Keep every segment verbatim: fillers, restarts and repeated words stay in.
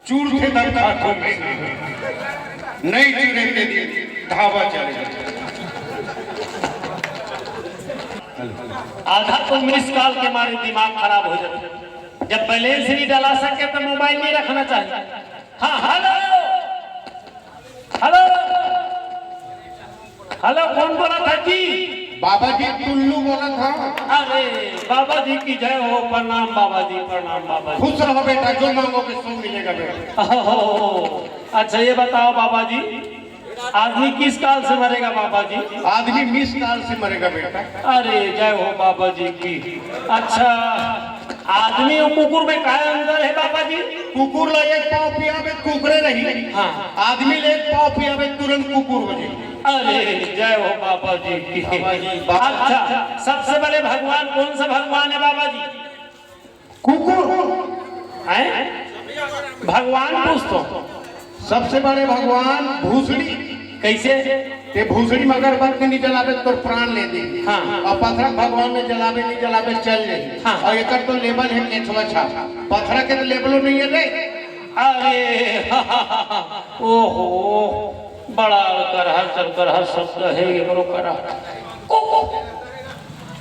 चूरथे तब खाथो में, नहीं चूरे के दिन धावा चले। आधा तो मिस कॉल के मारे दिमाग खराब हो जाथे। जब बैलेंस नहीं डला सके तो मोबाइल नहीं रखना चाहिए। हाँ, हेलो, हेलो, हेलो, कौन बोलत हे जी? बाबा जी, टुल्लू बोलत हँव। अरे, बाबा जी की जय हो, प्रणाम बाबा जी, प्रणाम बाबा जी। खुश रहो बेटा, जो मांगोगे सो मिलेगा बेटा। ओहो, अच्छा ये बताओ बाबा जी, आदमी किस काल से मरेगा बाबा जी? आदमी मिस काल से मरेगा बेटा। अरे जय हो बाबा जी की। अच्छा, आदमी अउ कुकुर में काय अंतर हे बाबा जी? कुकुर ला एक पाव पियाबे, कुकुरे रही। हाँ। आदमी ला एक पाव पियाबे, तुरंत कुकुर हो जाही। अरे जय हो बाबा जी की। बाबा जी, बाबा। अच्छा, सबसे बड़े भगवान कौन सा भगवान हे बाबा जी? कुकुर। हैं? भगवान पूछथों। सबसे बड़े भगवान भूसड़ी। कैसे? ते भूसड़ी में अगरबत्ती नहीं जलाबे, तोर प्राण ले दे। हाँ। अउ पथरा भगवान में जलाबे, नहीं जलाबे, चल जाही। हाँ। अउ एकर तो लेबल हे केचुआ छाप, पथरा के तो लेबलो नहीं हे रे। अरे, ओहो, बड़ा अलकरहा चलकरहा शब्द हे ये, बड़ो करा।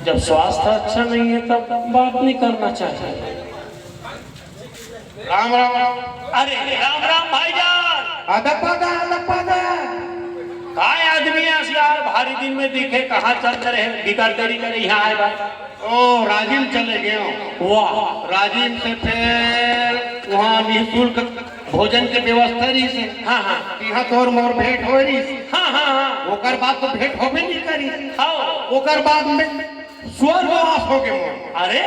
जब स्वास्थ्य अच्छा नहीं है, तब बात नहीं करना चाहिए। राम राम। अरे राम राम भाईजान। अदब पादा, अदब पादा। काय आदमी अस यार, भारी दिन में दिखे, कहाँ चल रहे, बिगड़ तरीका नहीं यहाँ आए बा। ओ, राजिम चले गेंव। वाह। राजिम से फेर उहाँ निःशुल्क भोजन के व्यवस्था रहिस हे। हाँ, हाँ। इहाँ तोर मोर भेंट होय रहिस। हाँ, हाँ, हाँ। ओकर बाद तो भेंट होबे नहीं करिस। हाँ। ओकर बाद में स्वर्गवास हो गे मोर। अरे?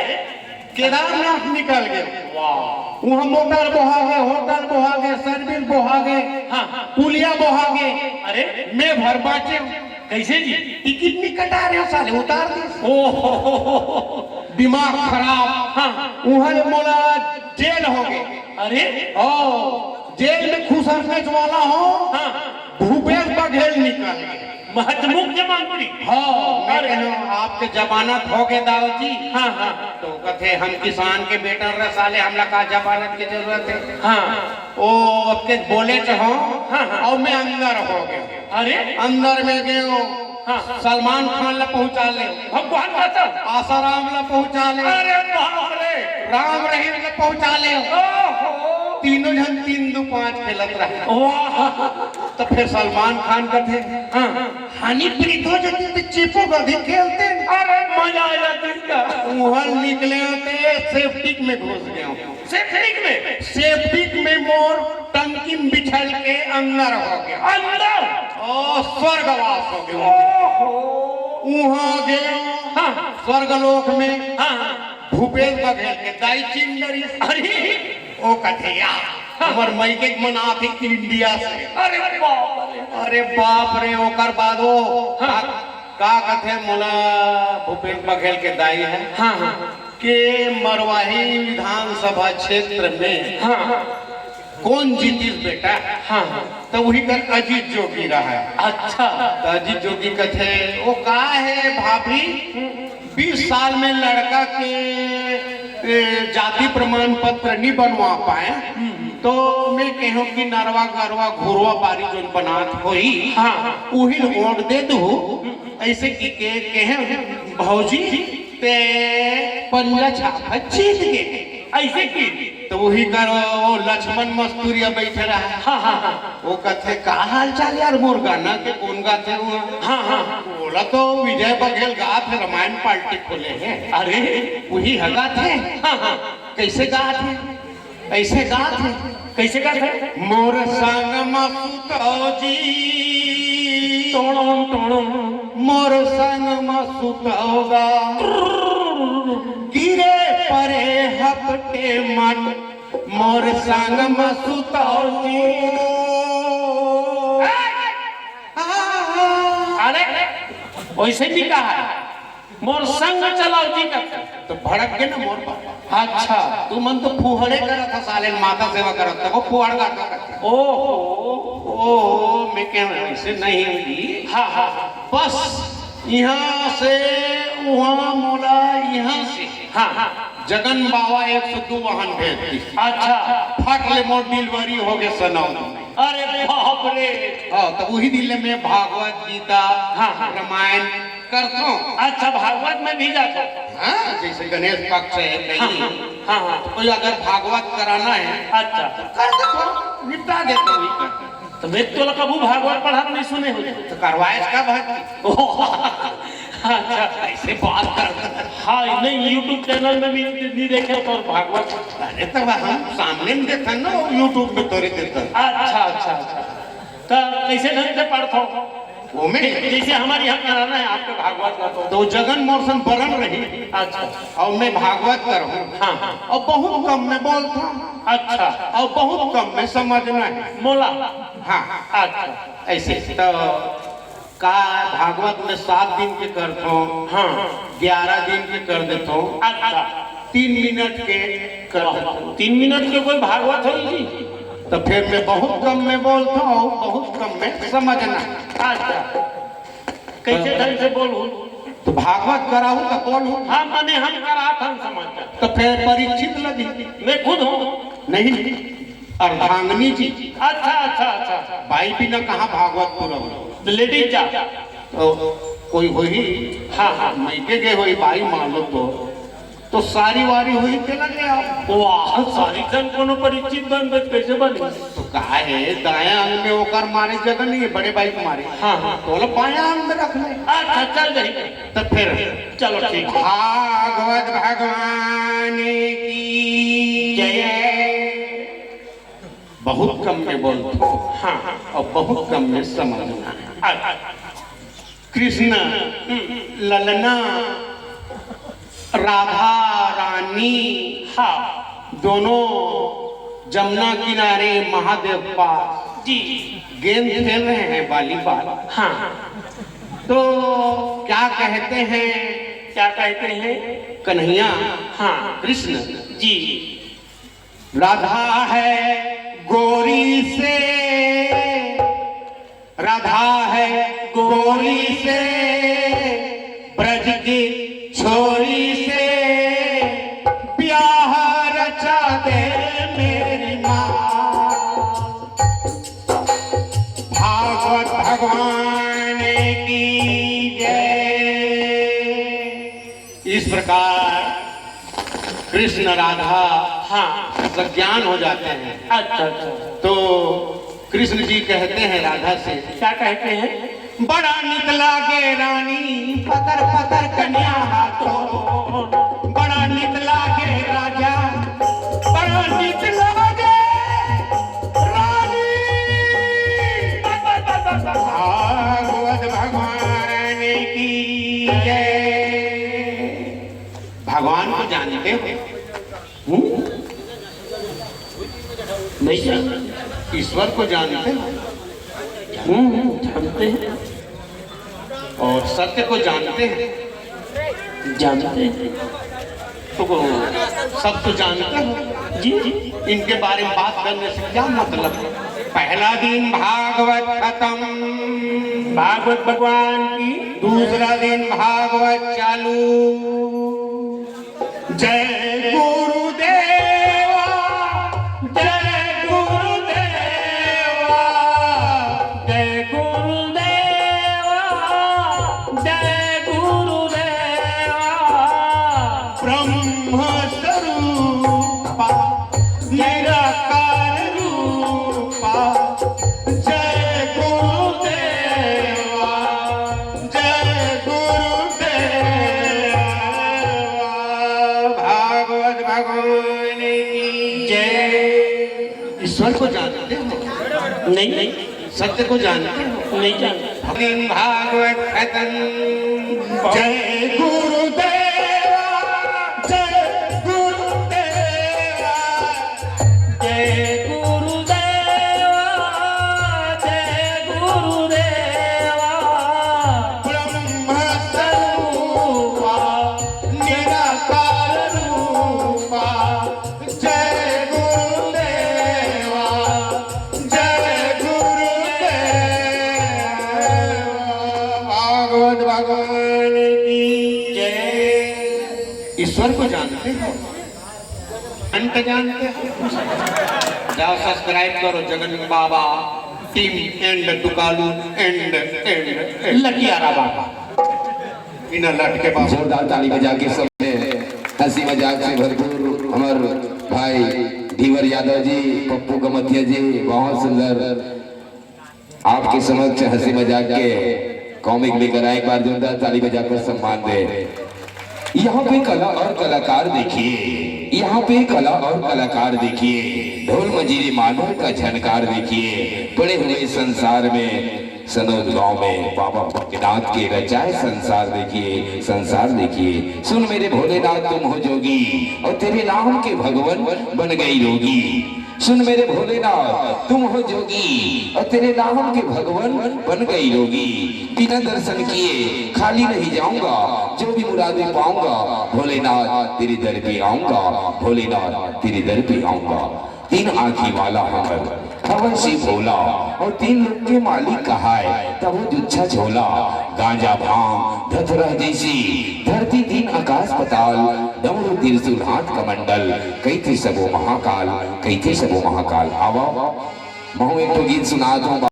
केदारनाथ निकल गे। वाह। उहाँ मोटर बोहा गे, होटल बोहा गे, सर्विस बोहा गे, हाँ। पुलिया बोहा गे। अरे? मैं भर बाँचे। कैसे जी? टिकट नहीं कटा रहे हो साले, उतार दे। ओहो। दिमाग खराब। हाँ। उहाँ ले मोला जेल हो गे। अरे? ओ, जेल में खुसरने वाला हो। हाँ। भूपेश बघेल निकल गे। महज मुख्यमंत्री। हाँ, मैं अरे। कहेंव, आपके जमानत हो गे दाऊ जी। हाँ, हाँ। तो कथे, हम किसान के बेटा रे साले, हमला का जमानत के जरूरत हे? हाँ। ओ, आपके बोले तो हो, हाँ, हाँ। अउ मैं अंदर हो गेंव। अरे? अंदर में गेंव, हाँ। सलमान खान ला पहुँचा ले। भगवान कसम। आसाराम ला पहुँचा ले। अरे बाप रे। राम रहीम ला पहुँचा ले। ओहो। तीनों झन तीन दू पाँच खेलत रहे। वाह। तो फेर सलमान खान कथे, हाँ। हानि प्रीत हो जाती तो चेपो गधी खेलते। अरे मजा आ जाती इसका। उहाँ निकलेंव ते सेप्टिक में घुस गेंव। सेप्टिक में? सेप्टिक में मोर टंकी में बिछल के अंदर हो गेंव। अंदर? ओ, स्वर्गवास हो गेंव। ओहो। उहाँ गेंव, हाँ। स्वर्गलोक में। हाँ, हाँ। भूपेश बघेल के दाई चिन्ह डरिस। अरे। ओ कथे, या, हाँ। हमर मइके के मन आथे इंडिया से। अरे बाप रे। अरे बाप रे, ओकर बाद ओ, हाँ। का, का कथे, मोला भूपेश बघेल के दाई हे। हाँ, हाँ। के मरवाही विधानसभा क्षेत्र में हाँ, हाँ। कौन जीतिस बेटा? हाँ, हाँ। तो उही कर अजीत जोगी रहा। अच्छा। तो अजीत जोगी कथे, ओ का हे भाभी, बीस साल में लड़का के, ए, जाति प्रमाण पत्र नहीं बनवा पाए, हम्म। तो मैं कहेंव कि नरवा, गरवा, घुरवा, बारी जोन बनात होही, हाँ। उही ल वोट दे दू। ऐसे कि के, कहेंव भौजी, ते पंजा छाप जीत गे। ऐसे कि तो उही कर ओ लक्ष्मण मस्तुरिया बैठे रहा। हाँ, हाँ, हाँ। ओ कथे, "का हाल चाल यार मोर गाना के, कोन गाथे ओ?" हाँ, हाँ। बोला तो विजय बघेल गाथे, रामायण पार्टी खोले हे। अरे। उही ह गाथे। हाँ, हाँ। कैसे गाथे? ऐसे गाथे। कैसे गाथे? मोर संग म सुतव जी। टोड़ों, टोड़ों। मोर संग म सुतव गा। गिरे परे हपटे मन। मोर संग म सुतव जी। अरे, वैसे भी कहा है, मोर संग चलाव जी का। तो भड़क के ना मोर बाबा। अच्छा। तुमन तो फुहड़े करत ह साले, माता सेवा करत ह, वो फुहड़ का करत ह। ओहो। ओहो, मैं कहेंव ऐसे नहीं जी। हाँ, हाँ, हाँ। बस यहाँ से वहाँ मोला, यहाँ से हाँ, हाँ। जगन बाबा एक सौ दो वाहन भेज दिस। अच्छा। फट ले मोर delivery हो गे सनौ। अरे बाप रे। हाँ, त उही दिन ले मैं भागवत गीता, हाँ, हाँ। रामायण करथों। अच्छा, भागवत में भी जाथो? हाँ, जैसे गणेश पक्ष है कहीं, हाँ, हाँ, हाँ। कोई अगर भागवत कराना है, अच्छा। तो कर देथों, निपटा देथों, वही कर। त मैं तोला कभू भागवत पढ़त नहीं सुने हों। त करवाए का भाग? अच्छा। ऐसे बात कर। हाँ, नहीं, YouTube channel में भी नहीं देखे तो भागवत। अरे, त हम सामने में देखन ना, YouTube में तोरे देखन। अच्छा, अच्छा, अच्छा। त कैसे ढंग से पढ़थो? ओमे? जैसे हमारे यहाँ कराना है आपके भागवत का तो। तो जगन मोर सन बरन रही। अच्छा। अउ मैं भागवत करहूँ। हाँ, हाँ। अउ बहुत कम में बोलथों। अच्छा। अउ बहुत कम में समझना है। मोला? हाँ। अच्छा। ऐसे। त का भागवत में सात दिन के करथों, हाँ। ग्यारह दिन के कर देथों, अच्छा। तीन मिनट के कर वाह, देथों। तीन मिनट के कोई भागवत होई जी? त फिर मैं बहुत कम में बोलथों, बहुत कम में समझना। अच्छा, कैसे ढंग से बोलहूँ? त भागवत कराहूँ त बोलहूँ। हाँ, मने हम कराथन समझ। त फिर परीक्षित लगी। मैं खुद हूँ। नहीं, अर्धांगिनी जी। अच्छा, अच्छा, अच्छा। बाई बिना कहाँ भागवत पूरा हो? त लेडीज जा। त कोई होही, हाँ, हाँ। मइके गे होही बाई मान लो तो, त सारी वारी होही, तेला ले आओ। वाह, सारी झन कोनो परिचित बन बस कैसे बने? त का हे, दायां अंग में ओकर मारे जगह नहीं है, बड़े बाई के मारे। हाँ, हाँ। त बोला बायां अंग में रख ले। अच्छा, चल जाही। त फिर चलो, ठीक। भागवत भगवान की जय। जय। बहुत कम में बोलथों, हाँ। अउ बहुत कम में समझना है। अच्छा। कृष्ण, हम्म। ललना, राधा रानी, हाँ। दोनों जमुना किनारे महादेव पास जी। गेंद खेल रहे हैं, वॉलीबॉल। हाँ। तो क्या कहते हैं? क्या कहते हैं? कन्हैया, हाँ। कृष्ण, जी। राधा है गोरी से, राधा है गोरी से, ब्रज की छोरी से, ब्याह रचा दे मेरी माँ। भागवत भगवान की जय। इस प्रकार कृष्ण राधा, हाँ। सज्ञान हो जाते हैं। अच्छा, अच्छा। तो कृष्ण जी कहते हैं राधा से, क्या कहते हैं? बड़ा नित लागे रानी, पतर पतर कन्या हाथों। बड़ा नित लागे राजा, बड़ा नित लागे रानी। भागवत भगवान की जय। भगवान को जानते हो? हम्म? नहीं जानते। ईश्वर को जानते हो? हम्म, जानते हैं। और सत्य को जानते हैं? जानते हैं। तो वो सब तो जानते हो? जी, जी। इनके बारे में बात करने से क्या मतलब? पहला दिन भागवत खत्म। भागवत भगवान की। दूसरा दिन भागवत चालू। जय गुरुदेवा, जय गुरुदेवा, जय गुरुदेवा, जय गुरुदेवा। ब्रह्म स्वरूपा, निराकार रूपा, जय गुरुदेवा, जय गुरुदेवा। भागवत भगवान की जय। ईश्वर को जानते हो? नहीं, नहीं। सत्य को जानते हो? नहीं जानते। दिन भागवत खत्म। जय गुरुदेवा, जय गुरुदेवा। जय गुरुदेवा, जय गुरुदेवा। ब्रह्म स्वरूपा, निराकार रूपा, जय गुरुदेवा, जय गुरुदेवा। भागवत भगवान की जय। ईश्वर को जानते हो? जानते हो? जाओ सब्सक्राइब करो Jagan Baba team and Dukalu and and and Latiyara Baba. बिना लटके बाबा। जोरदार ताली बजा के सबने हंसी मजाक से भरपूर हमार भाई धीवर यादव जी, पप्पू कमतिया जी, बहुत सुंदर। आपके समक्ष हंसी मजाक के कॉमिक लेकर आए, एक बार जोरदार ताली बजाकर सम्मान दे। यहाँ पे कला और कलाकार देखिए, यहाँ पे कला और कलाकार देखिए, ढोल मंजीरे मानों का झनकार देखिए, पड़े हुए संसार में सनौद गांव में बाबा भोलेनाथ के रचाए संसार देखिए, संसार देखिए। सुन मेरे भोलेनाथ तुम हो जोगी और तेरे नाम के भगवान बन गई रोगी। सुन मेरे भोलेनाथ तुम हो जोगी और तेरे नाम के भगवान बन गई रोगी। बिना दर्शन किए खाली नहीं जाऊंगा, जो भी मुरादें पाऊंगा भोलेनाथ तेरे दर पे आऊंगा, भोलेनाथ तेरे दर पे आऊंगा। तीन आंखी वाला हमर हवन से भोला और तीन लोक के मालिक कहाय तब वो जुच्छा झोला। गांजा भांग धतुरा जैसी धरती तीन आकाश पताल, डमरू त्रिशूल हाथ कमंडल, कहिथे सबो महाकाल, कहिथे सबो महाकाल। आवा, महू एक ठो गीत सुनात हूँ।